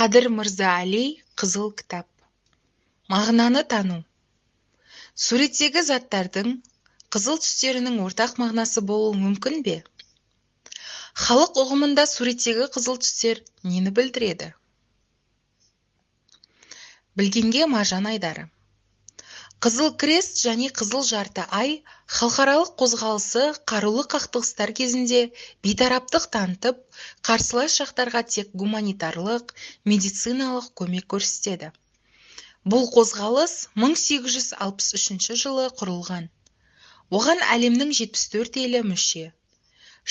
Қадыр Мырза Әли. Қызыл кітап. Мағынаны тану. Суреттегі заттардың қызыл түстерінің ортақ мағынасы болуы мүмкін бе? Халық ұғымында суреттегі қызыл түстер нені білдіреді? Білгенге маржан айдары. Қызыл крест және Қызыл жарты ай халықаралық қозғалысы қарулы қақтығыстар кезінде бейтараптық танытып, қарсылас жақтарға тек гуманитарлық, медициналық көмек көрсетеді. Бұл қозғалыс 1863 жылы құрылған. Оған әлемнің 74 елі мүше.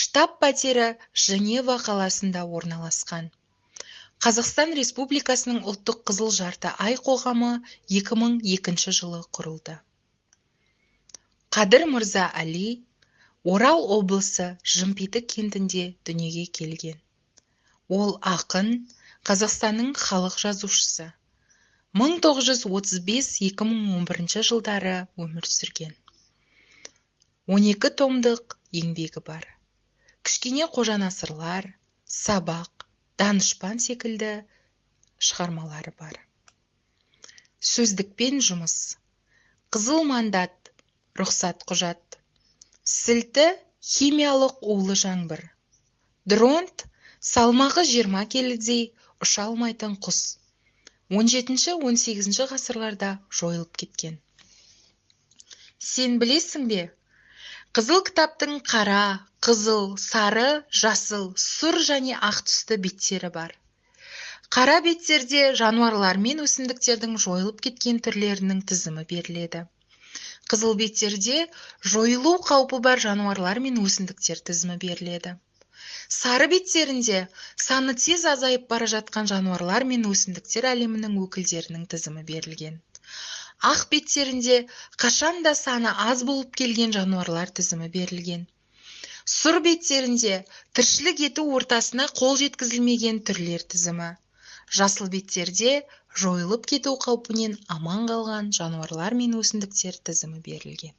Штаб пәтері Женева қаласында орналасқан. Қазақстан Республикасының ұлттық Қызыл жарты ай қоғамы 2002 жылы құрылды. Қадыр Мырза Әли Орал облысы Жымпиты кентінде дүниеге келген. Ол ақын, Қазақстанның халық жазушысы. 1935-2011 жылдары өмір сүрген. 12 томдық еңбегі бар. Кішкене Қожанасырлар, Сабақ, Данышпан секілді шығармалары бар. Сөздікпен жұмыс. Қызыл мандат, рұқсат құжат. Сілті, химиялық улы жаңбыр. Дронт, салмағы 20 келідей ұша алмайтын құс. 17-18 ғасырларда жойылып кеткен. Сен білесің бе? Қызыл кітаптың қара, қызыл, сары, жасыл, сұр және ақ түсті беттері бар. Қара беттерде жануарлар мен өсімдіктердің жойылып кеткен түрлерінің тізімі беріледі. Қызыл беттерде жойылу қаупі бар жануарлар мен өсімдіктер тізімі беріледі. Сары беттерінде саны тез азайып бара жатқан жануарлар мен өсімдіктер әлемінің өкілдерінің тізімі берілген. Ақ беттерінде қашанда саны аз болып келген жануарлар тізімі берілген. Сұр беттерінде тіршілік ету ортасына қол жеткізілмеген түрлер тізімі. Жасыл беттерде жойылып кету қаупінен аман қалған жануарлар мен өсімдіктер тізімі берілген.